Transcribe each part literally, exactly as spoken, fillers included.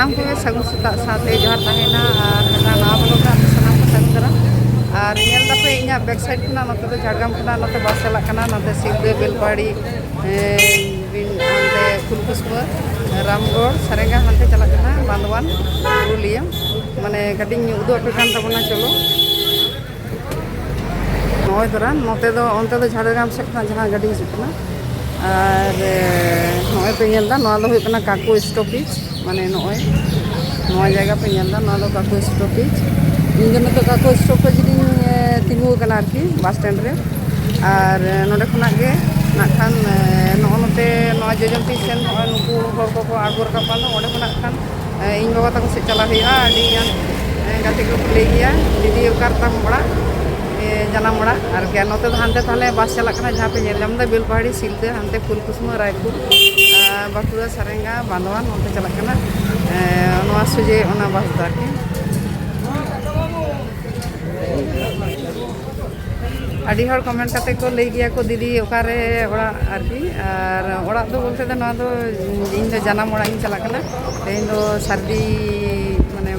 ᱥᱟᱱᱟᱢ ᱠᱚᱜᱮ ᱥᱟᱹᱜᱩᱱ ᱥᱮᱛᱟᱜ ᱥᱟᱶᱛᱮ ᱡᱚᱦᱟᱨ ᱛᱟᱦᱮᱱᱟ᱾ ᱟᱨ ᱢᱤᱫᱴᱟᱝ ᱱᱟᱣᱟ ᱵᱞᱚᱜ ᱨᱮ ᱟᱯᱮ ᱥᱟᱱᱟᱢ ᱠᱚ ᱥᱟᱹᱜᱩᱱ ᱫᱟᱨᱟᱢ᱾ ᱟᱨ ᱧᱮᱞ ᱫᱟᱯᱮ ᱤᱧᱟᱹᱜ ᱵᱮᱠ ᱥᱟᱭᱤᱰ ᱠᱷᱚᱱᱟᱜ ᱱᱚᱛᱮ ᱫᱚ ᱡᱷᱟᱲᱜᱨᱟᱢ ᱠᱷᱚᱱᱟᱜ ᱱᱚᱛᱮ ᱵᱟᱥ ᱪᱟᱞᱟᱜ ᱠᱟᱱᱟ, ᱱᱚᱛᱮ ᱥᱤᱞᱫᱟᱹ, ᱵᱮᱞᱯᱟᱦᱟᱲᱤ, ᱮᱸ, ᱵᱤᱱ-, ᱦᱟᱱᱛᱮ ᱯᱷᱩᱞᱠᱩᱥᱢᱟᱹ, ᱨᱟᱢᱜᱚᱲ, ᱥᱟᱨᱮᱝᱜᱟ, ᱦᱟᱱᱛᱮ ᱪᱟᱞᱟᱜ ᱠᱟᱱᱟ ᱵᱟᱸᱫᱣᱟᱱ, ᱯᱩᱨᱩᱞᱤᱭᱟᱹ᱾ ᱢᱟᱱᱮ ᱠᱟᱹᱴᱤᱡ ᱤᱧ ᱩᱫᱩᱜ ᱟᱯᱮ ᱠᱟᱱ ᱛᱟᱵᱚᱱᱟ, ᱪᱚᱞᱚ᱾ ᱱᱚᱜᱼᱚᱭ ᱛᱚᱨᱟ ᱱᱚᱛᱮ ᱫᱚ, ᱚᱱᱛᱮ ᱫᱚ ᱡᱷᱟᱲᱜᱨᱟᱢ ᱥᱮᱫ ᱠᱷᱚᱱᱟᱜ ᱡᱟᱦᱟᱸ ᱜᱟᱹᱰᱤ ᱦᱤᱡᱩᱜ ᱠᱟᱱᱟ᱾ ᱟᱨ, ᱮ, ᱱᱚᱜᱼᱚᱭ ᱯᱮ ᱧᱮᱞ ᱮᱫᱟ, ᱱᱚᱣᱟ ᱫᱚ ᱦᱩᱭᱩᱜ ᱠᱟᱱᱟ ᱠᱟᱠᱩ ᱥᱴᱚᱯᱮᱡᱽ᱾ ᱢᱟᱱᱮ ᱱᱚᱜᱼᱚᱭ ᱱᱚᱣᱟ ᱡᱟᱭᱜᱟ ᱯᱮ ᱧᱮᱞ ᱮᱫᱟ, ᱱᱚᱣᱟ ᱫᱚ ᱠᱟᱠᱩ ᱥᱴᱚᱯᱮᱡᱽ᱾ ᱤᱧ ᱫᱚ ᱱᱤᱛᱚᱜ ᱠᱟᱠᱩ ᱥᱴᱚᱯᱮᱡᱽ ᱨᱤᱧ, ᱮ, ᱛᱤᱸᱜᱩ ᱟᱠᱟᱱᱟ ᱟᱨᱠᱤ, ᱵᱟᱥ ᱥᱴᱮᱱᱰ ᱨᱮ᱾ ᱟᱨ, ᱮ, ᱱᱚᱸᱰᱮ ᱠᱷᱚᱱᱟᱜ ᱜᱮ ᱱᱟᱜ ᱠᱷᱟᱱ, ᱮ, ᱱᱚᱜᱼᱚ ᱱᱚᱛᱮ ᱱᱚᱣᱟ ᱡᱚᱡᱚᱢ ᱯᱤᱪ ᱥᱮᱱ ᱱᱚᱜᱼᱚᱭ ᱱᱩᱠᱩ ᱦᱚᱲ ᱠᱚᱠᱚ ᱟᱬᱜᱚ ᱨᱟᱠᱟᱵ ᱠᱟᱱ ᱫᱚ, ᱚᱸᱰᱮ ᱠᱷᱚᱱᱟᱜ ᱠᱷᱟᱱ ᱤᱧ ᱵᱟᱵᱟ ᱛᱟᱠᱚ ᱥᱮᱫ ᱪᱟᱞᱟᱜ ᱦᱩᱭᱩᱜᱼᱟ᱾ ᱟᱹᱰᱤ ᱜᱟᱱ ᱜᱟᱛᱮ ᱠᱚᱠᱚ ᱞᱟᱹᱭ ᱜᱮᱭᱟ, "ᱫᱤᱫᱤ, ᱚᱠᱟ ᱨᱮᱛᱟᱢ ᱚᱲᱟᱜ?" ᱡᱟᱱᱟᱢ ᱚᱲᱟᱜ᱾ ᱟᱨ ᱱᱚᱛᱮ ᱫᱚ ᱦᱟᱱᱛᱮ ᱛᱟᱦᱞᱮ ᱵᱟᱥ ᱪᱟᱞᱟᱜ ᱠᱟᱱᱟ, ᱡᱟᱦᱟᱸ ᱯᱮ ᱧᱮᱞ ᱧᱟᱢ ᱮᱫᱟ, ᱵᱮᱞᱯᱟᱦᱟᱲᱤ, ᱥᱤᱞᱫᱟᱹ, ᱦᱟᱱᱛᱮ ᱯᱷᱩᱞᱠᱩᱥᱢᱟᱹ, ᱨᱟᱭᱯᱩᱨ, ᱵᱟᱸᱠᱩᱲᱟ, ᱥᱟᱨᱮᱝᱜᱟ, ᱵᱟᱸᱫᱣᱟᱱ, ᱚᱱᱛᱮ ᱪᱟᱞᱟᱜ ᱠᱟᱱᱟ᱾ ᱱᱚᱣᱟ ᱥᱚᱡᱷᱮ ᱚᱱᱟ ᱵᱟᱥ ᱫᱚ ᱟᱨᱠᱤ᱾ ᱟᱹᱰᱤ ᱦᱚᱲ ᱠᱚᱢᱮᱱᱴ ᱠᱟᱛᱮ ᱠᱚ ᱞᱟᱹᱭ ᱜᱮᱭᱟ ᱠᱚ, "ᱫᱤᱫᱤ, ᱚᱠᱟᱨᱮ ᱚᱲᱟᱜ?" ᱟᱨᱠᱤ᱾ ᱟᱨ ᱚᱲᱟᱜ ᱫᱚ ᱵᱚᱞᱛᱮ ᱫᱚ ᱱᱚᱣᱟ ᱫᱚ ᱤᱧ ᱫᱚ ᱡᱟᱱᱟᱢ ᱚᱲᱟᱜ ᱤᱧ ᱪᱟᱞᱟᱜ ᱠᱟᱱᱟ᱾ ᱛᱮᱦᱮᱧ ᱫᱚ ᱥᱟᱹᱨᱫᱤ, ᱢᱟᱱᱮ,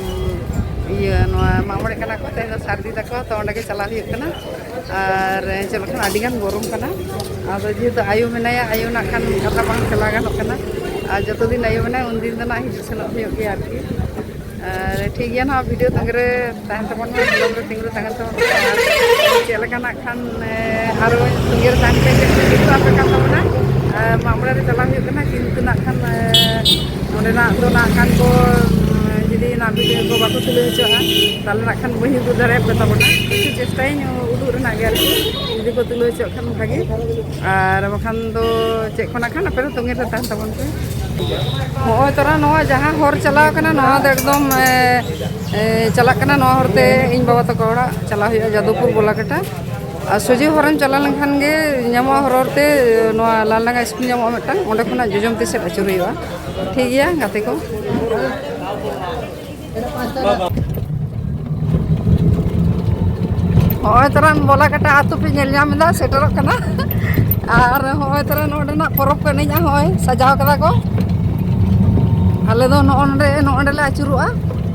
ᱤᱭᱟᱹ, ᱱᱚᱣᱟ ᱢᱟᱜ ᱢᱚᱬᱮ ᱠᱟᱱᱟ ᱠᱚ, ᱛᱮᱦᱮᱧ ᱫᱚ ᱥᱟᱹᱨᱫᱤ ᱛᱟᱠᱚ, ᱛᱚ ᱚᱸᱰᱮ ᱜᱮ ᱪᱟᱞᱟᱜ ᱦᱩᱭᱩᱜ ᱠᱟᱱᱟ᱾ ᱟᱨ ᱪᱮᱫ ᱞᱮᱠᱷᱟᱱ ᱟᱹᱰᱤ ᱜᱟᱱ ᱜᱚᱨᱚᱢ ᱠᱟᱱᱟ᱾ ᱟᱫᱚ ᱡᱮᱦᱮᱛᱩ ᱟᱭᱳ ᱢᱮᱱᱟᱭᱟ, ᱟᱭᱳ ᱱᱟᱜ ᱠᱷᱟᱱ ᱠᱟᱛᱷᱟ ᱵᱟᱝ ᱪᱟᱞᱟᱣ ᱜᱟᱱᱚᱜ ᱠᱟᱱᱟ᱾ ᱟᱨ ᱡᱚᱛᱚ ᱫᱤᱱ ᱟᱭᱳ ᱢᱮᱱᱟᱭᱟ, ᱩᱱᱫᱤᱱ ᱫᱚ ᱱᱟᱜ ᱦᱤᱡᱩᱜ ᱥᱮᱱᱚᱜ ᱦᱩᱭᱩᱜ ᱜᱮᱭᱟ ᱟᱨᱠᱤ᱾ ᱟᱨ ᱴᱷᱤᱠ ᱜᱮᱭᱟ, ᱱᱚᱣᱟ ᱵᱷᱤᱰᱤᱭᱳ ᱛᱟᱺᱜᱤ ᱨᱮ ᱛᱟᱦᱮᱱ ᱛᱟᱵᱚᱱ ᱢᱟ, ᱵᱞᱚᱜ ᱨᱮ ᱛᱤᱸᱜᱩ ᱨᱮ ᱛᱟᱦᱮᱱ ᱛᱟᱵᱚᱱ ᱢᱟ᱾ ᱟᱨ ᱪᱮᱫ ᱞᱮᱠᱟ ᱱᱟᱜ ᱠᱷᱟᱱ, ᱮ, ᱟᱨᱚ ᱛᱟᱺᱜᱤ ᱨᱮ ᱛᱟᱦᱮᱱ ᱯᱮ, ᱪᱮᱫ ᱠᱚ ᱡᱩᱛᱩᱜ ᱟᱯᱮ ᱠᱟᱱ ᱛᱟᱵᱚᱱᱟ᱾ ᱟᱨ ᱢᱟᱜ ᱢᱚᱬᱮ ᱨᱮ ᱪᱟᱞᱟᱣ ᱦᱩᱭᱩᱜ ᱠᱟᱱᱟ, ᱠᱤᱱᱛᱩ ᱱᱟᱜ ᱠᱷᱟᱱ, ᱮ, ᱚᱸᱰᱮᱱᱟᱜ ᱫᱚ ᱱᱟᱜ ᱠᱷᱟᱱ ᱠᱚ, ᱩᱸ, ᱡᱩᱫᱤ ᱱᱟᱜ ᱵᱷᱤᱰᱤᱭᱳ ᱠᱚ ᱵᱟᱠᱚ ᱛᱩᱞᱟᱹᱣ ᱦᱚᱪᱚᱣᱟᱜᱼᱟ, ᱛᱟᱦᱚᱞᱮ ᱱᱟᱜ ᱠᱷᱟᱱ ᱵᱟᱹᱧ ᱩᱫᱩᱜ ᱫᱟᱲᱮᱭᱟᱯᱮ ᱛᱟᱵᱚᱱᱟ᱾ ᱠᱤᱪᱷᱩ ᱪᱮᱥᱴᱟᱭᱟᱹᱧ ᱩᱫᱩᱜ ᱨᱮᱱᱟᱜ ᱜᱮ ᱟᱨᱠᱤ, ᱡᱩᱫᱤ ᱠᱚ ᱛᱩᱞᱟᱹᱣ ᱦᱚᱪᱚᱣᱟᱜ ᱠᱷᱟᱱ ᱵᱷᱟᱜᱮ, ᱟᱨ ᱵᱟᱠᱷᱟᱱ ᱫᱚ ᱪᱮᱫ ᱠᱚ ᱱᱟᱜ ᱠᱷᱟᱱ ᱟᱯᱮ ᱫᱚ ᱛᱚᱸᱜᱮ ᱨᱮ ᱛᱟᱦᱮᱱ ᱛᱟᱵᱚᱱ ᱯᱮ᱾ ᱦᱚᱸᱜᱼᱚᱭ ᱛᱚᱨᱟ ᱱᱚᱣᱟ ᱡᱟᱦᱟᱸ ᱦᱚᱨ ᱪᱟᱞᱟᱣ ᱠᱟᱱᱟ, ᱱᱚᱣᱟ ᱫᱚ ᱮᱠᱫᱚᱢ, ᱮ, ᱮ, ᱪᱟᱞᱟᱜ ᱠᱟᱱᱟ᱾ ᱱᱚᱣᱟ ᱦᱚᱨᱛᱮ ᱤᱧ ᱵᱟᱵᱟ ᱛᱟᱠᱚ ᱚᱲᱟᱜ ᱪᱟᱞᱟᱣ ᱦᱩᱭᱩᱜᱼᱟ, ᱡᱟᱫᱚᱵᱯᱩᱨ ᱵᱚᱞᱟᱠᱟᱴᱟ᱾ ᱟᱨ ᱥᱚᱡᱷᱮ ᱦᱚᱨᱮᱢ ᱪᱟᱞᱟᱣ ᱞᱮᱱᱠᱷᱟᱱ ᱜᱮ ᱧᱟᱢᱚᱜᱼᱟ ᱦᱚᱨ ᱦᱚᱨᱛᱮ, ᱱᱚᱣᱟ ᱞᱟᱞᱰᱟᱸᱜᱟ ᱥᱠᱩᱞ ᱧᱟᱢᱚᱜᱼᱟ ᱢᱤᱫᱴᱟᱝ, ᱚᱸᱰᱮ ᱠᱷᱚᱱᱟᱜ ᱡᱚᱡᱚᱢ ᱛᱤ ᱥᱮᱫ ᱟᱹᱪᱩᱨ ᱦᱩᱭᱩᱜᱼᱟ᱾ ᱴᱷᱤᱠ ᱜᱮᱭᱟ ᱜᱟᱛᱮ ᱠᱚ᱾ ᱦᱚᱸᱜᱼᱚᱭ ᱛᱚᱨᱟ ᱵᱚᱞᱟᱠᱟᱴᱟ ᱟᱹᱛᱩ ᱯᱮ ᱧᱮᱞ ᱧᱟᱢ ᱮᱫᱟ, ᱥᱮᱴᱮᱨᱚᱜ ᱠᱟᱱᱟ᱾ ᱟᱨ ᱦᱚᱸᱜᱼᱚᱭ ᱛᱚᱨᱟ ᱱᱚᱰᱮᱱᱟᱜ ᱯᱚᱨᱚᱵᱽ ᱠᱚ ᱮᱱᱮᱡᱼᱟ, ᱦᱚᱸᱜᱼᱚᱭ ᱥᱟᱡᱟᱣ ᱠᱟᱫᱟ ᱠᱚ᱾ ᱟᱞᱮ ᱫᱚ ᱱᱚᱜᱼᱚ ᱱᱚᱰᱮ, ᱱᱚᱜᱼᱚ ᱱᱚᱰᱮ ᱞᱮ ᱟᱹᱪᱩᱨᱚᱜᱼᱟ᱾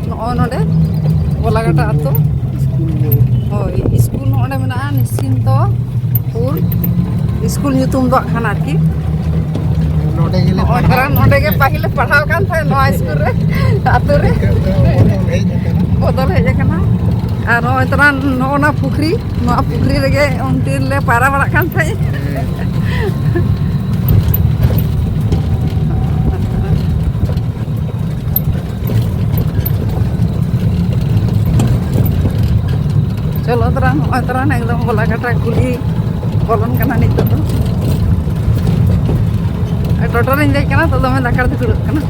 ᱱᱚᱜᱼᱚ ᱱᱚᱰᱮ ᱵᱚᱞᱟᱜᱟᱴᱟ ᱟᱹᱛᱩ᱾ ᱦᱳᱭ, ᱤᱥᱠᱩᱞ ᱱᱚᱜᱼᱚ ᱱᱚᱰᱮ ᱢᱮᱱᱟᱜᱼᱟ, ᱱᱤᱥᱪᱤᱱᱛᱚᱯᱩᱨ ᱤᱥᱠᱩᱞ ᱧᱩᱛᱩᱢ ᱫᱚ ᱦᱟᱸᱜ ᱠᱷᱟᱱ ᱟᱨᱠᱤ᱾ ᱱᱚᱰᱮ ᱜᱮᱞᱮ ᱱᱚᱜᱼᱚᱭ ᱯᱟᱲᱦᱟᱣ ᱛᱟᱨᱟ ᱱᱚᱰᱮ ᱜᱮ ᱯᱟᱹᱦᱤᱞ ᱞᱮ ᱯᱟᱲᱦᱟᱣ ᱠᱟᱱ ᱛᱟᱦᱮᱸᱫ, ᱱᱚᱣᱟ ᱤᱥᱠᱩᱞ ᱨᱮ, ᱟᱹᱛᱩ ᱨᱮ᱾ ᱱᱤᱛᱚᱜ ᱫᱚ ᱵᱚᱫᱚᱞ ᱦᱮᱡ ᱟᱠᱟᱱᱟ᱾ ᱵᱚᱫᱚᱞ ᱦᱮᱡ ᱟᱠᱟᱱᱟ᱾ ᱟᱨ ᱱᱚᱜᱼᱚᱭ ᱛᱟᱨᱟ ᱱᱚᱜᱼᱚ ᱱᱟ ᱯᱩᱠᱷᱨᱤ, ᱱᱚᱣᱟ ᱯᱩᱠᱷᱨᱤ ᱨᱮᱜᱮ ᱩᱱᱫᱤᱱ ᱞᱮ ᱯᱟᱭᱨᱟ ᱵᱟᱲᱟᱜ ᱠᱟᱱ ᱛᱟᱦᱮᱸᱫ᱾ ᱪᱚᱞᱚ ᱛᱟᱨᱟ, ᱱᱚᱜᱼᱚᱭ ᱛᱟᱨᱟ ᱮᱠᱫᱚᱢ ᱵᱚᱞᱟᱜᱟᱴᱟ ᱠᱩᱞᱦᱤ ᱵᱚᱞᱚᱱ ᱠᱟᱱᱟ ᱱᱤᱛᱚᱜ ᱫᱚ᱾ ᱟᱨ ᱴᱳᱴᱳ ᱨᱤᱧ ᱫᱮᱡ ᱠᱟᱱᱟ ᱛᱚ, ᱫᱚᱢᱮ ᱫᱟᱠᱟ ᱫᱷᱩᱠᱲᱟᱹᱜ ᱠᱟᱱᱟ᱾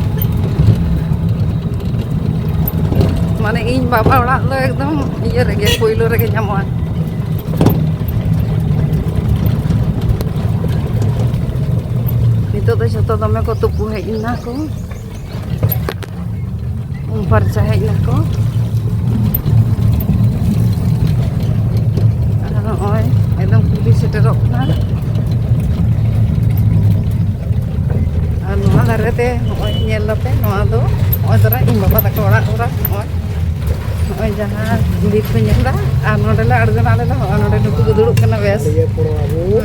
ᱢᱟᱱᱮ ᱤᱧ ᱵᱟᱵᱟ ᱚᱲᱟᱜ ᱫᱚ ᱮᱠᱫᱚᱢ ᱤᱭᱟᱹ ᱨᱮᱜᱮ, ᱯᱳᱭᱞᱳ ᱨᱮᱜᱮ ᱧᱟᱢᱚᱜᱼᱟ᱾ ᱱᱤᱛᱚᱜ ᱫᱚ ᱡᱷᱚᱛᱚ ᱫᱚᱢᱮ ᱠᱚ ᱛᱩᱯᱩ ᱦᱮᱡ ᱮᱱᱟ ᱠᱚ᱾ ᱩᱢ ᱯᱷᱟᱨᱪᱟ ᱦᱮᱡ ᱱᱟᱠᱚ᱾ ᱟᱨ ᱱᱚᱜᱼᱚᱭ ᱮᱠᱫᱚᱢ ᱠᱩᱞᱦᱤ ᱥᱮᱴᱮᱨᱚᱜ ᱠᱟᱱᱟ᱾ ᱟᱨ ᱱᱚᱣᱟ ᱫᱷᱟᱨᱮ ᱛᱮ ᱱᱚᱜᱼᱚᱭ ᱧᱮᱞ ᱫᱟᱯᱮ, ᱱᱚᱣᱟ ᱫᱚ ᱱᱚᱜᱼᱚᱭ ᱛᱚᱨᱟ ᱤᱧ ᱵᱟᱵᱟ ᱛᱟᱠᱚ ᱚᱲᱟᱜ, ᱚᱲᱟᱜ ᱱᱚᱜᱼᱚᱭ, ᱱᱚᱜᱼᱚᱭ ᱡᱟᱦᱟᱸ ᱵᱷᱤᱛ ᱯᱮ ᱧᱮᱞ ᱮᱫᱟ᱾ ᱟᱨ ᱱᱚᱰᱮ ᱞᱮ ᱟᱬᱜᱚᱱᱟ ᱟᱞᱮ ᱫᱚ, ᱱᱚᱜᱼᱚᱭ ᱱᱚᱰᱮ ᱱᱩᱠᱩ ᱠᱚ ᱫᱩᱲᱩᱵ ᱠᱟᱱᱟ᱾ ᱵᱮᱥ,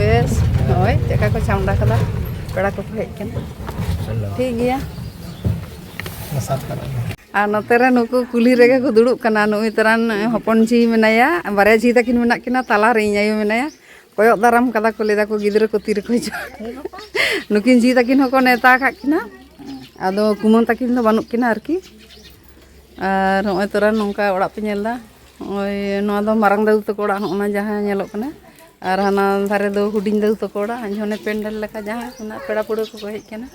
ᱵᱮᱥ, ᱱᱚᱜᱼᱚᱭ ᱪᱮᱫ ᱞᱮᱠᱟ ᱠᱚ ᱪᱷᱟᱢᱰᱟ ᱠᱟᱫᱟ, ᱯᱮᱲᱟ ᱠᱚᱠᱚ ᱦᱮᱡ ᱠᱟᱱᱟ᱾ ᱴᱷᱤᱠ ᱜᱮᱭᱟ᱾ ᱟᱨ ᱱᱚᱛᱮ ᱨᱮ ᱱᱩᱠᱩ ᱠᱩᱞᱦᱤ ᱨᱮᱜᱮ ᱠᱚ ᱫᱩᱲᱩᱵ ᱠᱟᱱᱟ᱾ ᱱᱩᱭ ᱛᱟᱨᱟᱱ ᱦᱚᱯᱚᱱ ᱡᱷᱤ ᱢᱮᱱᱟᱭᱟ, ᱵᱟᱨᱭᱟ ᱡᱷᱤ ᱛᱟᱹᱠᱤᱱ ᱢᱮᱱᱟᱜ ᱠᱤᱱᱟ, ᱛᱟᱞᱟ ᱨᱮ ᱤᱧ ᱟᱭᱳ ᱢᱮᱱᱟᱭᱟ᱾ ᱠᱚᱭᱚᱜ ᱫᱟᱨᱟᱢ ᱠᱟᱫᱟ ᱠᱚ, ᱞᱟᱹᱭ ᱫᱟᱠᱚ ᱜᱤᱫᱽᱨᱟᱹ ᱠᱚ ᱛᱤ ᱨᱮᱠᱚ ᱦᱤᱡᱩᱜᱼᱟ᱾ ᱱᱩᱠᱤᱱ ᱡᱷᱤ ᱛᱟᱹᱠᱤᱱ ᱦᱚᱸᱠᱚ ᱱᱮᱣᱛᱟ ᱟᱠᱟᱫ ᱠᱤᱱᱟ, ᱟᱫᱚ ᱠᱩᱢᱟᱹᱝ ᱛᱟᱹᱠᱤᱱ ᱫᱚ ᱵᱟᱹᱱᱩᱜ ᱠᱤᱱᱟ ᱟᱨᱠᱤ᱾ ᱟᱨ ᱱᱚᱜᱼᱚᱭ ᱛᱚᱨᱟ ᱱᱚᱝᱠᱟ ᱚᱲᱟᱜ ᱯᱮ ᱧᱮᱞ ᱮᱫᱟ, ᱱᱚᱜᱼᱚᱭ ᱱᱚᱣᱟ ᱫᱚ ᱢᱟᱨᱟᱝ ᱫᱟᱫᱩ ᱛᱟᱠᱚ ᱚᱲᱟᱜ, ᱱᱚᱜᱼᱚ ᱱᱟ ᱡᱟᱦᱟᱸ ᱧᱮᱞᱚᱜ ᱠᱟᱱᱟ᱾ ᱟᱨ ᱦᱟᱱᱟ ᱫᱷᱟᱨᱮ ᱫᱚ ᱦᱩᱰᱤᱧ ᱫᱟᱫᱩ ᱛᱟᱠᱚ ᱚᱲᱟᱜ, ᱡᱚᱱᱮ ᱯᱮᱱᱰᱮᱞ ᱞᱮᱠᱟ ᱡᱟᱦᱟᱸ ᱢᱮᱱᱟᱜ, ᱯᱮᱲᱟ ᱯᱟᱹᱲᱦᱟᱹ ᱠᱚᱠᱚ ᱦᱮᱡ ᱠᱟᱱᱟ᱾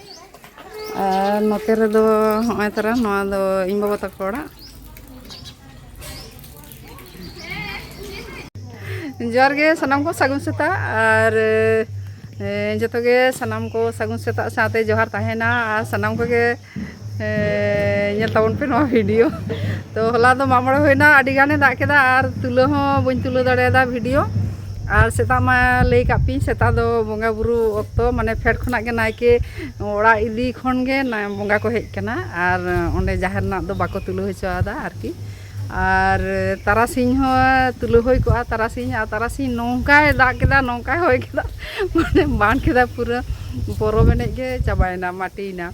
ᱟᱨ ᱱᱚᱛᱮ ᱨᱮᱫᱚ ᱦᱚᱸᱜᱼᱚᱭ ᱛᱟᱨᱟ ᱱᱚᱣᱟ ᱫᱚ ᱤᱧ ᱵᱟᱵᱟ ᱛᱟᱠᱚ ᱚᱲᱟᱜ᱾ ᱡᱚᱦᱟᱨ ᱜᱮ ᱥᱟᱱᱟᱢ ᱠᱚ, ᱥᱟᱹᱜᱩᱱ ᱥᱮᱛᱟᱜ᱾ ᱟᱨ, ᱮ, ᱡᱚᱛᱚ ᱜᱮ ᱥᱟᱱᱟᱢ ᱠᱚ ᱥᱟᱹᱜᱩᱱ ᱥᱮᱛᱟᱜ ᱥᱟᱶᱛᱮ ᱡᱚᱦᱟᱨ ᱛᱟᱦᱮᱱᱟ᱾ ᱟᱨ ᱥᱟᱱᱟᱢ ᱠᱚᱜᱮ, ᱮ, ᱧᱮᱞ ᱛᱟᱵᱚᱱ ᱯᱮ ᱱᱚᱣᱟ ᱵᱷᱤᱰᱤᱭᱳ᱾ ᱛᱚ, ᱦᱚᱞᱟ ᱫᱚ ᱢᱟᱜ ᱢᱚᱬᱮ ᱦᱩᱭᱱᱟ, ᱟᱹᱰᱤ ᱜᱟᱱᱮ ᱫᱟᱜ ᱠᱮᱫᱟ ᱟᱨ ᱛᱩᱞᱟᱹᱣ ᱦᱚᱸ ᱵᱟᱹᱧ ᱛᱩᱞᱟᱹᱣ ᱫᱟᱲᱮᱭᱟᱫᱟ ᱵᱷᱤᱰᱤᱭᱳ᱾ ᱟᱨ ᱥᱮᱛᱟᱜ ᱢᱟ ᱞᱟᱹᱭ ᱠᱟᱜ ᱯᱤᱧ, ᱥᱮᱛᱟᱜ ᱫᱚ ᱵᱚᱸᱜᱟ ᱵᱩᱨᱩ ᱚᱠᱛᱚ, ᱢᱟᱱᱮ, ᱯᱷᱮᱰ ᱠᱷᱚᱱᱟᱜ ᱜᱮ ᱱᱟᱭᱠᱮ ᱚᱲᱟᱜ ᱤᱫᱤ ᱠᱷᱚᱱ ᱜᱮ ᱱᱟ-, ᱵᱚᱸᱜᱟ ᱠᱚ ᱦᱮᱡ ᱠᱟᱱᱟ᱾ ᱟᱨ ᱚᱸᱰᱮ ᱡᱟᱦᱮᱨ ᱨᱮᱱᱟᱜ ᱫᱚ ᱵᱟᱠᱚ ᱛᱩᱞᱟᱹᱣ ᱦᱚᱪᱚᱣᱟᱫᱟ ᱟᱨᱠᱤ᱾ ᱟᱨ ᱛᱟᱨᱟᱥᱤᱧ ᱦᱚᱸ ᱛᱩᱞᱟᱹᱣ ᱦᱩᱭ ᱠᱚᱜᱼᱟ, ᱛᱟᱨᱟᱥᱤᱧ, ᱟᱨ ᱛᱟᱨᱟᱥᱤᱧ ᱱᱚᱝᱠᱟᱭ ᱫᱟᱜ ᱠᱮᱫᱟ, ᱱᱚᱝᱠᱟᱭ ᱦᱚᱭ ᱠᱮᱫᱟ, ᱢᱟᱱᱮ, ᱵᱟᱱ ᱠᱮᱫᱟ, ᱯᱩᱨᱟᱹ ᱯᱚᱨᱚᱵᱽ ᱮᱱᱮᱡ ᱜᱮ ᱪᱟᱵᱟᱭᱮᱱᱟ, ᱢᱟᱴᱤᱭᱮᱱᱟ᱾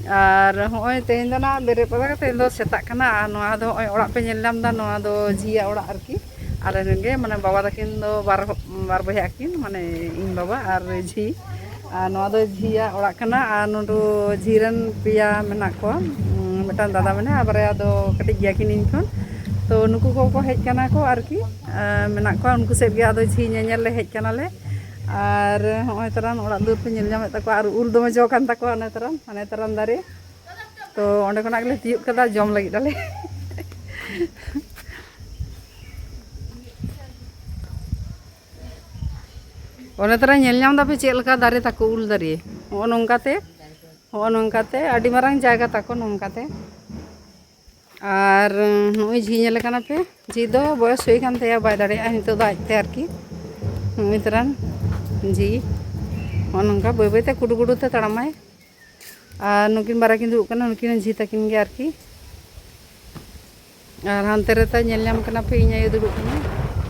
ᱟᱨ ᱦᱚᱸᱜᱼᱚᱭ ᱛᱮᱦᱮᱧ ᱫᱚ ᱱᱟᱜ ᱵᱮᱨᱮᱫ ᱯᱚᱨᱮ ᱛᱮᱦᱮᱧ ᱫᱚ ᱥᱮᱛᱟᱜ ᱠᱟᱱᱟ᱾ ᱟᱨ ᱱᱚᱣᱟ ᱫᱚ ᱦᱚᱸᱜᱼᱚᱭ ᱚᱲᱟᱜ ᱯᱮ ᱧᱮᱞ ᱧᱟᱢ ᱮᱫᱟ, ᱱᱚᱣᱟ ᱫᱚ ᱡᱷᱤᱭᱟᱜ ᱚᱲᱟᱜ ᱟᱨᱠᱤ᱾ ᱟᱞᱮ ᱨᱮᱱ ᱜᱮ, ᱢᱟᱱᱮ, ᱵᱟᱵᱟ ᱛᱟᱹᱠᱤᱱ ᱫᱚ ᱵᱟᱨ, ᱵᱟᱨ ᱵᱚᱭᱦᱟ ᱟᱹᱠᱤᱱ, ᱢᱟᱱᱮ, ᱤᱧ ᱵᱟᱵᱟ ᱟᱨ ᱡᱷᱤ᱾ ᱟᱨ ᱱᱚᱣᱟ ᱫᱚ ᱡᱷᱤᱭᱟᱜ ᱚᱲᱟᱜ ᱠᱟᱱᱟ᱾ ᱟᱨ ᱱᱚᱰᱮ ᱡᱷᱤ ᱨᱮᱱ ᱯᱮᱭᱟ ᱢᱮᱱᱟᱜ ᱠᱚᱣᱟ, ᱩᱸ, ᱢᱤᱫᱴᱟᱝ ᱫᱟᱫᱟ ᱢᱮᱱᱟᱭᱟ, ᱟᱨ ᱵᱟᱨᱭᱟ ᱫᱚ ᱠᱟᱹᱴᱤᱡ ᱜᱮᱭᱟ ᱠᱤᱱ ᱤᱧ ᱠᱷᱚᱱ᱾ ᱛᱚ ᱱᱩᱠᱩ ᱠᱚᱠᱚ ᱦᱮᱡ ᱠᱟᱱᱟ ᱠᱚ ᱟᱨᱠᱤ, ᱟᱨ ᱢᱮᱱᱟᱜ ᱠᱚᱣᱟ ᱩᱱᱠᱩ ᱥᱮᱫ ᱜᱮ᱾ ᱟᱫᱚ ᱡᱷᱤ ᱧᱮᱧᱮᱞ ᱞᱮ ᱦᱮᱡ ᱠᱟᱱᱟᱞᱮ᱾ ᱟᱨ ᱦᱚᱸᱜᱼᱚᱭ ᱛᱟᱨᱟ ᱚᱲᱟᱜ ᱫᱩᱣᱟᱹᱨ ᱯᱮ ᱧᱮᱞ ᱧᱟᱢᱮᱫ ᱛᱟᱠᱚᱣᱟ, ᱟᱨ ᱩᱞ ᱫᱚᱢᱮ ᱡᱚ ᱠᱟᱱ ᱛᱟᱠᱚᱣᱟ ᱚᱱᱮ ᱛᱟᱨᱟ, ᱦᱟᱱᱮ ᱛᱟᱨᱟᱢ ᱫᱟᱨᱮ᱾ ᱛᱚ ᱚᱸᱰᱮ ᱠᱷᱚᱱᱟᱜ ᱜᱮᱞᱮ ᱛᱤᱭᱳᱜ ᱠᱟᱫᱟ, ᱡᱚᱢ ᱞᱟᱹᱜᱤᱫ ᱟᱞᱮ᱾ ᱚᱱᱮ ᱛᱟᱨᱟ ᱧᱮᱞ ᱧᱟᱢ ᱫᱟᱯᱮ ᱪᱮᱫ ᱞᱮᱠᱟ ᱫᱟᱨᱮ ᱛᱟᱠᱚ, ᱩᱞ ᱫᱟᱨᱮ᱾ ᱦᱚᱸᱜᱼᱚ ᱱᱚᱝᱠᱟᱛᱮ, ᱦᱚᱸᱜᱼᱚ ᱱᱚᱝᱠᱟᱛᱮ ᱟᱹᱰᱤ ᱢᱟᱨᱟᱝ ᱡᱟᱭᱜᱟ ᱛᱟᱠᱚ ᱱᱚᱝᱠᱟᱛᱮ᱾ ᱟᱨ ᱱᱚᱜᱼᱚᱭ ᱡᱷᱤ ᱧᱮᱞᱮ ᱠᱟᱱᱟ ᱯᱮ, ᱡᱷᱤ ᱫᱚ ᱵᱚᱭᱚᱥ ᱦᱩᱭ ᱠᱟᱱ ᱛᱟᱭᱟ, ᱵᱟᱭ ᱫᱟᱲᱮᱭᱟᱜᱼᱟ ᱱᱤᱛᱚᱜ ᱫᱚ ᱟᱡᱛᱮ ᱟᱨᱠᱤ᱾ ᱱᱚᱜᱼᱚᱭ ᱛᱟᱨᱟᱱ ᱡᱷᱤ ᱱᱚᱜᱼᱚ ᱱᱚᱝᱠᱟ ᱵᱟᱹᱭ ᱵᱟᱹᱭᱛᱮ ᱠᱩᱰᱩ ᱠᱩᱰᱩ ᱛᱮ ᱛᱟᱲᱟᱢᱟᱭ᱾ ᱟᱨ ᱱᱩᱠᱤᱱ ᱵᱟᱨᱭᱟ ᱠᱤᱱ ᱫᱩᱲᱩᱵ ᱠᱟᱱᱟ, ᱱᱩᱠᱤᱱ ᱡᱷᱤ ᱛᱟᱹᱠᱤᱱ ᱜᱮ ᱟᱨᱠᱤ᱾ ᱟᱨ ᱦᱟᱱᱛᱮ ᱨᱮ ᱛᱟᱭ ᱧᱮᱞ ᱧᱟᱢ ᱠᱟᱱᱟ ᱯᱮ, ᱤᱧ ᱟᱭᱳ ᱫᱩᱲᱩᱵ ᱠᱟᱱᱟ᱾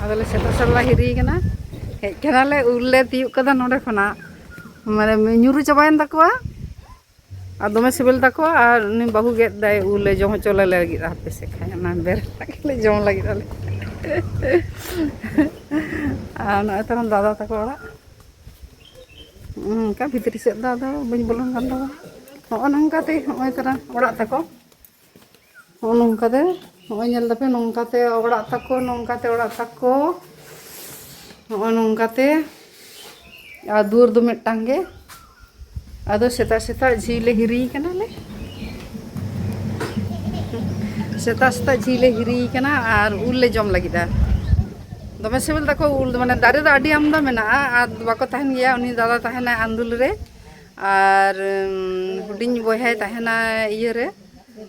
ᱟᱫᱚᱞᱮ ᱥᱮᱛᱟ ᱥᱟᱞᱟ ᱦᱤᱨᱤ ᱠᱟᱱᱟ, ᱦᱮᱡ ᱠᱟᱱᱟᱞᱮ, ᱩᱞ ᱞᱮ ᱛᱤᱭᱳᱜ ᱠᱟᱫᱟ ᱱᱚᱰᱮ ᱠᱷᱚᱱᱟᱜ, ᱢᱟᱱᱮ, ᱧᱩᱨᱩ ᱪᱟᱵᱟᱭᱮᱱ ᱛᱟᱠᱚᱣᱟ᱾ ᱟᱨ ᱫᱚᱢᱮ ᱥᱤᱵᱤᱞ ᱛᱟᱠᱚᱣᱟ᱾ ᱟᱨ ᱩᱱᱤ ᱵᱟᱹᱦᱩ ᱜᱮᱫ ᱫᱟᱭ, ᱩᱞ ᱞᱮ ᱡᱚᱢ ᱦᱚᱪᱚ ᱞᱮ ᱞᱟᱹᱜᱤᱫ, ᱦᱟᱯᱮ ᱥᱮ ᱠᱷᱟᱱ ᱚᱱᱟ ᱵᱮᱨᱮᱞ ᱞᱮ ᱡᱚᱢ ᱞᱟᱹᱜᱤᱫ ᱟᱞᱮ᱾ ᱟᱨ ᱱᱚᱜᱼᱚᱭ ᱛᱟᱨᱟᱢ ᱫᱟᱫᱟ ᱛᱟᱠᱚ ᱚᱲᱟᱜ᱾ ᱚᱱᱠᱟ ᱵᱷᱤᱛᱨᱤ ᱥᱮᱫ ᱫᱚ ᱟᱫᱚ ᱵᱟᱹᱧ ᱵᱚᱞᱚᱱ ᱠᱟᱱ ᱛᱟᱵᱚᱱᱟ᱾ ᱱᱚᱜᱼᱚ ᱱᱚᱝᱠᱟᱛᱮ ᱱᱚᱜᱼᱚᱭ ᱛᱟᱨᱟ ᱚᱲᱟᱜ ᱛᱟᱠᱚ᱾ ᱱᱚᱜᱼᱚ ᱱᱚᱝᱠᱟᱛᱮ, ᱱᱚᱜᱼᱚᱭ ᱧᱮᱞ ᱫᱟᱯᱮ, ᱱᱚᱝᱠᱟᱛᱮ ᱚᱲᱟᱜ ᱛᱟᱠᱚ, ᱱᱚᱝᱠᱟᱛᱮ ᱚᱲᱟᱜ ᱛᱟᱠᱚ᱾ ᱱᱚᱜᱼᱚ ᱱᱚᱝᱠᱟᱛᱮ᱾ ᱟᱨ ᱫᱩᱣᱟᱹᱨ ᱫᱚ ᱢᱤᱫᱴᱟᱝ ᱜᱮ᱾ ᱟᱫᱚ ᱥᱮᱛᱟᱜ ᱥᱮᱛᱟᱜ ᱡᱷᱤ ᱞᱮ ᱦᱤᱨᱤᱭ ᱠᱟᱱᱟᱞᱮ᱾ ᱥᱮᱛᱟᱜ ᱥᱮᱛᱟᱜ ᱡᱷᱤ ᱞᱮ ᱦᱤᱨᱤᱭ ᱠᱟᱱᱟ ᱟᱨ ᱩᱞ ᱞᱮ ᱡᱚᱢ ᱞᱟᱹᱜᱤᱫᱼᱟ᱾ ᱫᱚᱢᱮ ᱥᱤᱵᱤᱞ ᱛᱟᱠᱚ ᱩᱞ ᱫᱚ, ᱢᱟᱱᱮ, ᱫᱟᱨᱮ ᱫᱚ ᱟᱹᱰᱤ ᱟᱢᱫᱟ ᱢᱮᱱᱟᱜᱼᱟ᱾ ᱟᱨ ᱵᱟᱠᱚ ᱛᱟᱦᱮᱱ ᱜᱮᱭᱟ, ᱩᱱᱤ ᱫᱟᱫᱟ ᱛᱟᱦᱮᱱᱟᱭ ᱟᱱᱫᱩᱞ ᱨᱮ, ᱟᱨ, ᱩᱢ, ᱦᱩᱰᱤᱧ ᱵᱚᱭᱦᱟᱭ ᱛᱟᱦᱮᱱᱟ ᱤᱭᱟᱹ ᱨᱮ,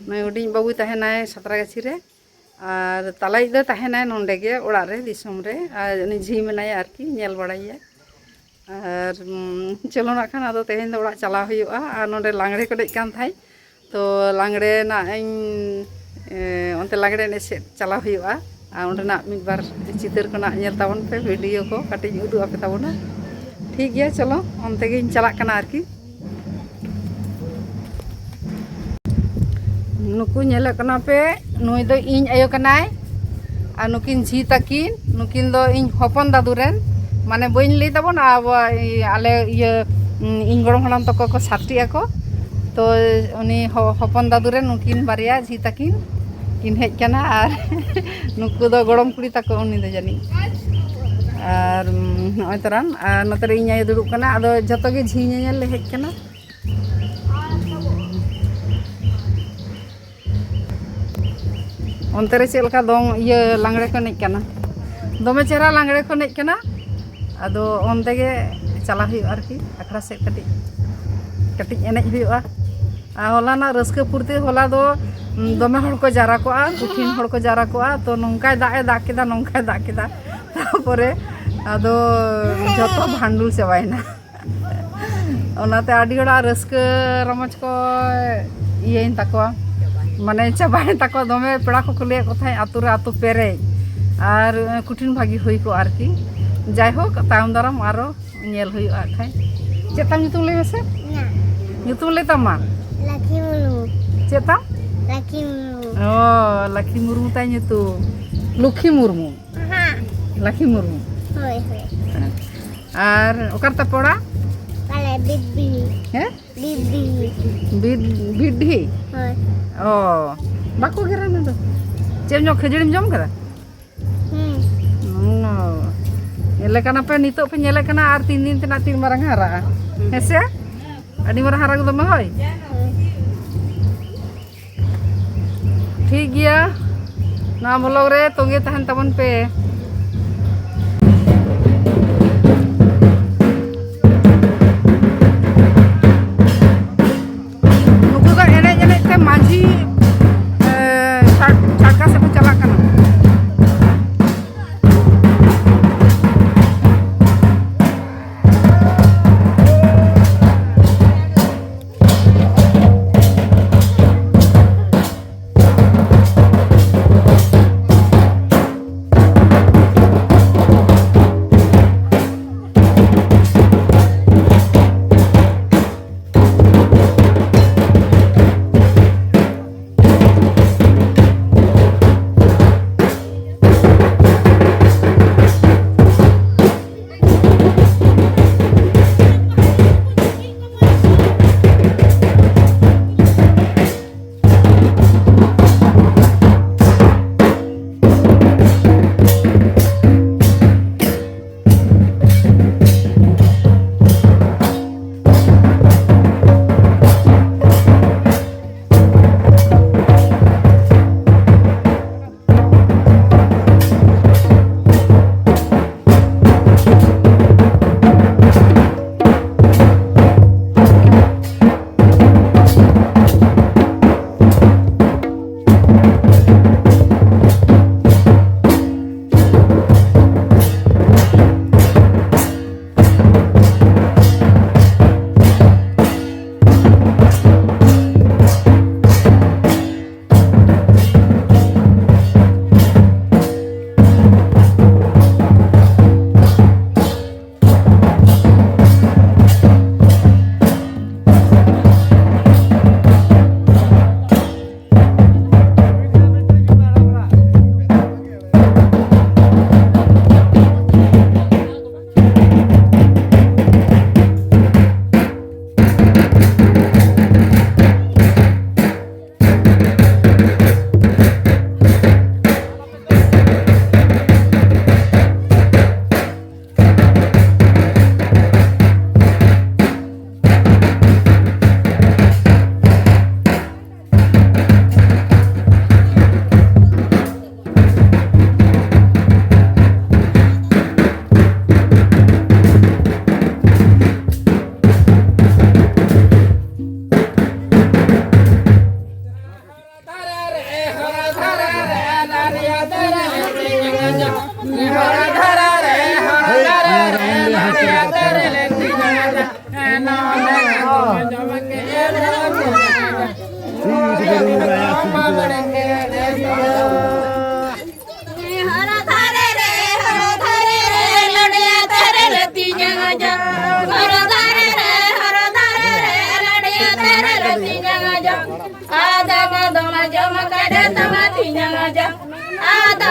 ᱱᱩᱭ ᱦᱩᱰᱤᱧ ᱵᱟᱹᱵᱩᱭ ᱛᱟᱦᱮᱱᱟᱭ ᱥᱟᱸᱛᱨᱟᱜᱟᱹᱪᱷᱤ ᱨᱮ᱾ ᱟᱨ ᱛᱟᱞᱟᱭᱤᱡ ᱫᱚ ᱛᱟᱦᱮᱱᱟᱭ ᱱᱚᱸᱰᱮ ᱜᱮ ᱚᱲᱟᱜ ᱨᱮ, ᱫᱤᱥᱚᱢ ᱨᱮ᱾ ᱟᱨ ᱩᱱᱤ ᱡᱷᱤ ᱢᱮᱱᱟᱭᱟ ᱟᱨᱠᱤ, ᱧᱮᱞ ᱵᱟᱲᱟᱭᱟᱭ᱾ ᱟᱨ ᱩᱢ, ᱪᱚᱞᱚ ᱱᱟᱜ ᱠᱷᱟᱱ ᱟᱫᱚ ᱛᱮᱦᱮᱧ ᱫᱚ ᱚᱲᱟᱜ ᱪᱟᱞᱟᱣ ᱦᱩᱭᱩᱜᱼᱟ᱾ ᱟᱨ ᱱᱚᱸᱰᱮ ᱞᱟᱜᱽᱲᱮ ᱠᱚ ᱮᱱᱮᱡ ᱠᱟᱱ ᱛᱟᱦᱮᱸᱫ, ᱛᱚ ᱞᱟᱜᱽᱲᱮ ᱱᱟᱜ ᱤᱧ ᱮ, ᱚᱱᱛᱮ ᱞᱟᱜᱽᱲᱮ ᱮᱱᱮᱡ ᱥᱮᱫ ᱪᱟᱞᱟᱣ ᱦᱩᱭᱩᱜᱼᱟ᱾ ᱟᱨ ᱚᱸᱰᱮᱱᱟᱜ ᱢᱤᱫ ᱵᱟᱨ ᱪᱤᱛᱟᱹᱨ ᱠᱚ ᱱᱟᱜ ᱧᱮᱞ ᱛᱟᱵᱚᱱ ᱯᱮ, ᱵᱷᱤᱰᱤᱭᱳ ᱠᱚ ᱠᱟᱹᱴᱤᱡ ᱤᱧ ᱩᱫᱩᱜ ᱟᱯᱮ ᱛᱟᱵᱚᱱᱟ᱾ ᱴᱷᱤᱠ ᱜᱮᱭᱟ, ᱪᱚᱞᱚ ᱚᱱᱛᱮ ᱜᱤᱧ ᱪᱟᱞᱟᱜ ᱠᱟᱱᱟ ᱟᱨᱠᱤ᱾ ᱱᱩᱠᱩ ᱧᱮᱞᱚᱜ ᱠᱟᱱᱟ ᱯᱮ, ᱱᱩᱭ ᱫᱚ ᱤᱧ ᱟᱭᱳ ᱠᱟᱱᱟᱭ᱾ ᱟᱨ ᱱᱩᱠᱤᱱ ᱡᱷᱤ ᱛᱟᱹᱠᱤᱱ, ᱱᱩᱠᱤᱱ ᱫᱚ ᱤᱧ ᱦᱚᱯᱚᱱ ᱫᱟᱫᱩ ᱨᱮᱱ, ᱢᱟᱱᱮ ᱵᱟᱹᱧ ᱞᱟᱹᱭ ᱛᱟᱵᱚᱱᱟ, ᱟᱵᱚ ᱟᱞᱮ ᱤᱭᱟᱹ, ᱤᱧ ᱜᱚᱲᱚᱢ ᱦᱟᱲᱟᱢ ᱛᱟᱠᱚ ᱠᱚ ᱥᱟᱛᱴᱤ ᱟᱠᱚ᱾ ᱛᱚ ᱩᱱᱤ ᱦᱚ-, ᱦᱚᱯᱚᱱ ᱫᱟᱫᱩ ᱨᱮᱱ ᱱᱩᱠᱤᱱ ᱵᱟᱨᱭᱟ ᱡᱷᱤ ᱛᱟᱹᱠᱤᱱ ᱠᱤᱱ ᱦᱮᱡ ᱠᱟᱱᱟ᱾ ᱟᱨ ᱱᱩᱠᱩ ᱫᱚ ᱜᱚᱲᱚᱢ ᱠᱩᱲᱤ ᱛᱟᱠᱚ, ᱩᱱᱤ ᱫᱚ ᱡᱟᱹᱱᱤᱡ᱾ ᱟᱨ ᱱᱚᱜᱼᱚᱭ ᱛᱚᱨᱟᱱ, ᱟᱨ ᱱᱚᱛᱮ ᱨᱮ ᱤᱧ ᱟᱭᱳ ᱫᱩᱲᱩᱵ ᱠᱟᱱᱟ᱾ ᱟᱫᱚ ᱡᱷᱚᱛᱚ ᱜᱮ ᱡᱷᱤ ᱧᱮᱧᱮᱞ ᱞᱮ ᱦᱮᱡ ᱠᱟᱱᱟ᱾ ᱚᱱᱛᱮ ᱨᱮ ᱪᱮᱫ ᱞᱮᱠᱟ ᱫᱚᱝ, ᱤᱭᱟᱹ, ᱞᱟᱜᱽᱲᱮ ᱠᱚ ᱮᱱᱮᱡ ᱠᱟᱱᱟ, ᱫᱚᱢᱮ ᱪᱮᱦᱨᱟ ᱞᱟᱜᱽᱲᱮ ᱠᱚ ᱮᱱᱮᱡ ᱠᱟᱱᱟ᱾ ᱟᱫᱚ ᱚᱱᱛᱮ ᱜᱮ ᱪᱟᱞᱟᱜ ᱦᱩᱭᱩᱜᱼᱟ ᱟᱨᱠᱤ, ᱟᱠᱷᱲᱟ ᱥᱮᱫ ᱠᱟᱹᱴᱤᱡ, ᱠᱟᱹᱴᱤᱡ ᱮᱱᱮᱡ ᱦᱩᱭᱩᱜᱼᱟ᱾ ᱟᱨ ᱦᱚᱞᱟᱱᱟᱜ ᱨᱟᱹᱥᱠᱟᱹ ᱯᱷᱩᱨᱛᱤ, ᱦᱚᱞᱟ ᱫᱚ, ᱩᱢ, ᱫᱚᱢᱮ ᱦᱚᱲ ᱠᱚ ᱡᱟᱣᱨᱟ ᱠᱚᱜᱼᱟ, ᱠᱚᱴᱷᱤᱱ ᱦᱚᱲ ᱠᱚ ᱡᱟᱣᱨᱟ ᱠᱚᱜᱼᱟ᱾ ᱛᱚ ᱱᱚᱝᱠᱟᱭ ᱫᱟᱜ ᱮ ᱫᱟᱜ ᱠᱮᱫᱟ, ᱱᱚᱝᱠᱟᱭ ᱫᱟᱜ ᱠᱮᱫᱟ, ᱛᱟᱨᱯᱚᱨᱮ ᱟᱫᱚ ᱡᱷᱚᱛᱚ ᱵᱷᱟᱱᱰᱩᱞ ᱪᱟᱵᱟᱭᱮᱱᱟ᱾ ᱚᱱᱟᱛᱮ ᱟᱹᱰᱤ ᱦᱚᱲᱟᱜ ᱨᱟᱹᱥᱠᱟᱹ ᱨᱚᱢᱚᱡᱽ ᱠᱚ ᱤᱭᱟᱹᱭᱮᱱ ᱛᱟᱠᱚᱣᱟ, ᱢᱟᱱᱮ ᱪᱟᱵᱟᱭᱮᱱ ᱛᱟᱠᱚᱣᱟ᱾ ᱫᱚᱢᱮ ᱯᱮᱲᱟ ᱠᱚᱠᱚ ᱞᱟᱹᱭᱮᱫ ᱠᱚ ᱛᱟᱦᱮᱸᱫ, ᱟᱹᱛᱩ ᱨᱮ ᱟᱹᱛᱩ ᱯᱮᱨᱮᱡ, ᱟᱨ ᱠᱚᱴᱷᱤᱱ ᱵᱷᱟᱹᱜᱤ ᱦᱩᱭ ᱠᱚᱜᱼᱟ ᱟᱨᱠᱤ᱾ ᱡᱟᱭᱦᱳᱠ, ᱛᱟᱭᱚᱢ ᱫᱟᱨᱟᱢ ᱟᱨᱚ ᱧᱮᱞ ᱦᱩᱭᱩᱜᱼᱟ ᱠᱷᱟᱡ᱾ ᱪᱮᱫ ᱛᱟᱢ ᱧᱩᱛᱩᱢ ᱞᱟᱹᱭ ᱢᱮᱥᱮ? ᱤᱧᱟᱹᱜ᱾ ᱧᱩᱛᱩᱢ ᱞᱟᱹᱭ ᱛᱟᱢ ᱢᱟ᱾ ᱞᱟᱠᱷᱤ ᱢᱩᱨᱢᱩ᱾ ᱪᱮᱫ ᱛᱟᱢ? ᱞᱟᱠᱷᱤ ᱢᱩᱨᱢᱩ᱾ ᱚ, ᱞᱟᱠᱷᱤ ᱢᱩᱨᱢᱩ ᱛᱟᱭ ᱧᱩᱛᱩᱢ᱾ ᱞᱩᱠᱷᱤ ᱢᱩᱨᱢᱩ᱾ ᱦᱮᱸ᱾ ᱞᱟᱠᱷᱤ ᱢᱩᱨᱢᱩ᱾ ᱦᱳᱭ, ᱦᱳᱭ᱾ ᱟᱨ ᱚᱠᱟ ᱨᱮ ᱛᱟᱯᱮ ᱚᱲᱟᱜ? ᱟᱞᱮ ᱵᱤᱫᱽ ᱵᱤᱦᱤ᱾ ᱦᱮᱸ? ᱵᱤᱫᱽ ᱵᱤᱦᱤ᱾ ᱵᱤᱫᱽ, ᱵᱤᱫᱽ ᱰᱤᱦᱤ? ᱦᱳᱭ᱾ ᱚ, ᱵᱟᱠᱚ ᱜᱮᱨᱟ ᱱᱚᱰᱮ᱾ ᱪᱮᱫ ᱮᱢ ᱡᱚᱢ, ᱠᱷᱟᱹᱡᱟᱹᱲᱤᱢ ᱡᱚᱢ ᱠᱟᱫᱟ? ᱦᱩᱸ᱾ ᱚ, ᱧᱮᱞᱮ ᱠᱟᱱᱟ ᱯᱮ, ᱱᱤᱛᱚᱜ ᱯᱮ ᱧᱮᱞᱮ ᱠᱟᱱᱟ, ᱟᱨ ᱛᱤᱱ ᱫᱤᱱ ᱛᱮᱱᱟᱜ ᱛᱤᱱ ᱢᱟᱨᱟᱝ ᱦᱟᱨᱟᱜᱼᱟ, ᱦᱮᱸ ᱥᱮ? ᱟᱹᱰᱤ ᱢᱟᱨᱟᱝ ᱦᱟᱨᱟ ᱜᱚᱫᱚᱜ ᱢᱟ, ᱦᱳᱭ᱾ ᱦᱳᱭ᱾ ᱴᱷᱤᱠ ᱜᱮᱭᱟ, ᱱᱚᱣᱟ vlog ᱨᱮ ᱛᱚᱸᱜᱮ ᱛᱟᱦᱮᱱ ᱛᱟᱵᱚᱱ ᱯᱮ᱾ ᱱᱩᱠᱩ ᱫᱚ ᱮᱱᱮᱡ ᱮᱱᱮᱡ ᱛᱮ ᱢᱟᱹᱡᱷᱤ, ᱮ, ᱪᱷᱟᱴ-, ᱪᱷᱟᱴᱠᱟ ᱥᱮᱫ ᱠᱚ ᱪᱟᱞᱟᱜ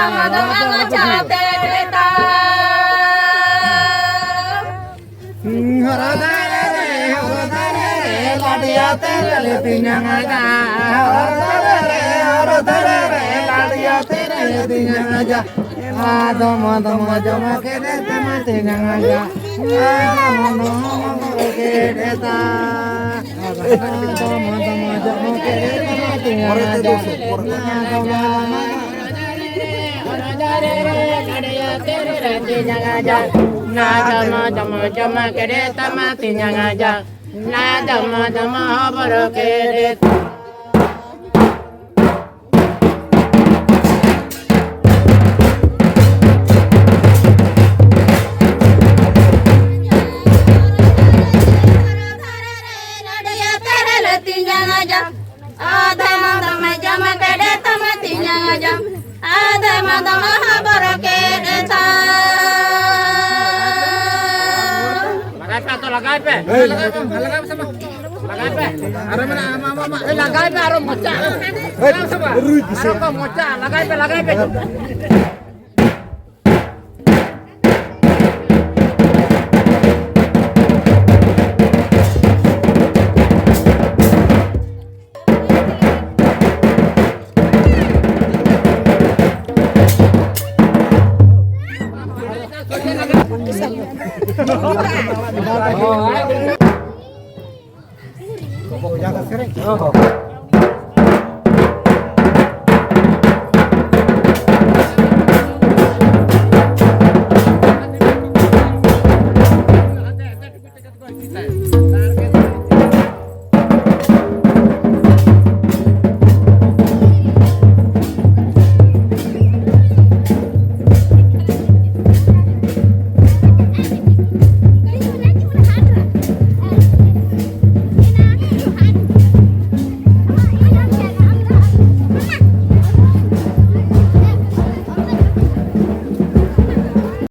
ᱟᱢ ᱫᱚ ᱟᱢ ᱪᱟᱞᱟᱛᱮ ᱨᱮᱛᱟ᱾ ᱦᱚᱨᱚ ᱫᱟᱨᱮ ᱨᱮ, ᱦᱚᱨᱚ ᱫᱟᱨᱮ ᱨᱮ, ᱞᱟᱰᱤᱭᱟ ᱛᱮ ᱨᱮᱞᱮ ᱛᱤᱧᱟᱝ ᱟᱡᱟ᱾ ᱦᱚᱨᱚ ᱫᱟᱨᱮ ᱨᱮ, ᱦᱚᱨᱚ ᱫᱟᱨᱮ ᱨᱮ, ᱞᱟᱰᱤᱭᱟ ᱛᱮ ᱨᱮᱞᱮ ᱛᱤᱧᱟᱝ ᱟᱡᱟ᱾ ᱟᱫᱚᱢ ᱟᱫᱚᱢ ᱡᱚᱢ ᱠᱮᱫᱮ ᱛᱟᱢᱟ ᱛᱤᱧᱟᱝ ᱟᱡᱟ᱾ ᱟᱫᱚᱢ ᱟᱫᱚᱢ ᱠᱮᱫᱮ ᱛᱟ᱾ ᱟᱫᱚᱢ ᱟᱫᱚᱢ ᱡᱚᱢ ᱠᱮᱫᱮ ᱛᱟᱢᱟ ᱛᱤᱧᱟᱝ ᱟᱡᱟ᱾ ᱱᱟ ᱫᱚᱢ ᱫᱚᱢ ᱡᱚᱢ ᱠᱮᱫᱮ ᱛᱟᱢᱟ ᱛᱤᱧᱟᱝ ᱟᱡᱟ᱾ ᱱᱟ ᱫᱚᱢ ᱫᱚᱢ ᱦᱚᱵᱚᱨ ᱠᱮᱫᱮ᱾ ᱟᱫᱚᱢ ᱟᱫᱚᱢ ᱡᱚᱢ ᱠᱮᱫᱮ ᱛᱟᱢᱟ ᱛᱤᱧᱟᱝ ᱟᱡᱟ᱾ ᱟᱫᱚᱢ ᱟᱫᱚᱢ ᱦᱚᱵᱚᱨ ᱠᱮᱫᱮ ᱛᱟ᱾ ᱞᱟᱜᱟᱭ ᱯᱮ, ᱛᱚ ᱞᱟᱜᱟᱭ ᱯᱮ᱾ ᱞᱟᱜᱟᱭ ᱯᱮ ᱥᱮ ᱵᱟᱝ? ᱞᱟᱜᱟᱭ ᱯᱮ᱾ ᱟᱨᱚ ᱢᱮᱱᱟᱜᱼᱟ, ᱟᱢ, ᱟᱢ, ᱟᱢ, ᱮ, ᱞᱟᱜᱟᱭ ᱯᱮ, ᱟᱨᱚ ᱢᱚᱪᱟ᱾ ᱞᱟᱜᱟᱭ ᱯᱮ ᱥᱮ ᱵᱟᱝ? ᱟᱨᱚ ᱠᱚ ᱢᱚᱪᱟ, ᱞᱟᱜᱟᱭ ᱯᱮ, ᱞᱟᱜᱟᱭ ᱯᱮ᱾